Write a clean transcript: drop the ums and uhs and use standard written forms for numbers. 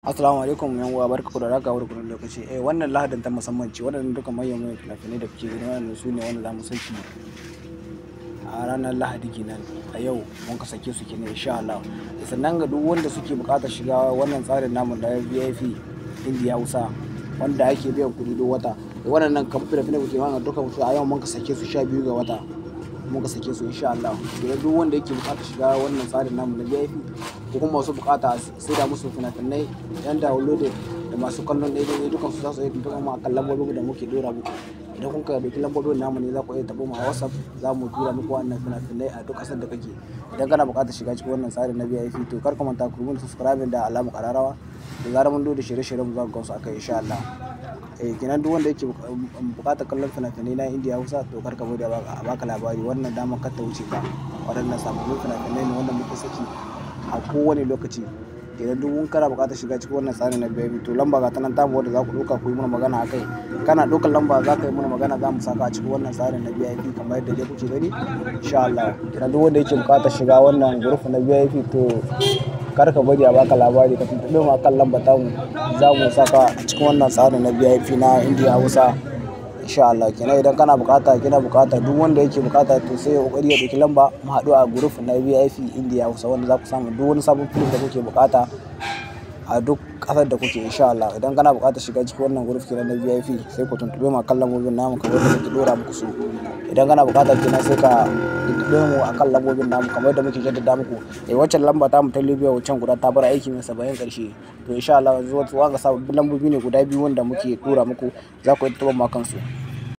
Assalamu alaikum yan uwa, barkaku da raka barkaku da lokaci. Wannan Lahadin ta musamman ce. Waɗannan duka manyan manyan fina-finai da kuke gani, waɗannan su ne wanda za mu saki a ranar Lahadi kenan. A yau mun ka sake su kenan, insha Allah. Sannan ga duk wanda suke buƙatar shiga wannan tsarin namu na VIP Indiya Hausa wanda ake biyan kuɗi duk wata. Waɗannan kamar fina-finai kuke wannan duka su a yau mun ka sake su, 12 ga wata muka sake su, insha Allah. Kenan duk wanda yake buƙatar shiga wannan tsarin namu na VIP ko kuma masu buƙata sai da musu fina-finai yan downloaded da masu kallon ɗaya ɗaya, dukan su za su iya tuntuɓar mu akan lambobin da muke ɗora muku. Idan kun ka ɗauki lambobin namu ne, za ku iya taɓo mu a WhatsApp, za mu tura muku wannan fina-finai a duk ƙasar da kake. Idan kana buƙatar shiga cikin wannan tsarin na VIP, to kar ka manta ku rubuta subscribing da alamar ƙararrawa. Da zarar mun ɗora shirye-shiryen mu, za ku gansu akai, insha Allah. Kenan duk wanda yake buƙatar kallon fina-finai na Indiya Hausa, to kar ka bari a baka labari, wannan damar kar ta wuce ka. Waɗannan sababbin fina-finai ne wanda muke saki a kowane lokaci. Kenan duk wani kana buƙatar shiga cikin wannan tsarin na VIP, to lamba ga ta nan tamu wadda za ku ɗauka ku yi mana magana a kai. Kana ɗaukar lamba, za ka yi mana magana, za mu saka a cikin wannan tsarin na VIP kamar yadda dai kuke gani, insha Allah. Kenan duk wanda yake buƙatar shiga wannan group na VIP, to kar ka bari a baka labari, ka tuntuɓe mu akan lamba tamu, za mu saka a cikin wannan tsarin na VIP na Indiya Hausa, insha Allah. Kenan idan kana buƙata, kina buƙata, duk wanda yake buƙata, to sai ya ƙoƙari ya ɗauki lamba, mu haɗu a group na VIP Indiya Hausa wanda za ku samu duk wani sabon film da kuke buƙata a duk ƙasar da kuke, insha Allah. Idan kana buƙatar shiga cikin wannan group kenan na VIP, sai ku tuntuɓe mu akan lambobin namu kamar yadda muke ɗora muku su. Idan kana buƙata kenan, sai ka tuntuɓe mu akan lambobin namu kamar yadda muke jaddada muku. Waccan lamba tamu ta Libya waccan guda ta bar aiki mai 70 ƙarshe. To insha Allah yanzu wanga sababbin lambobi ne guda biyu wanda muke ɗora muku, za ku iya tuntuɓar mu akan su.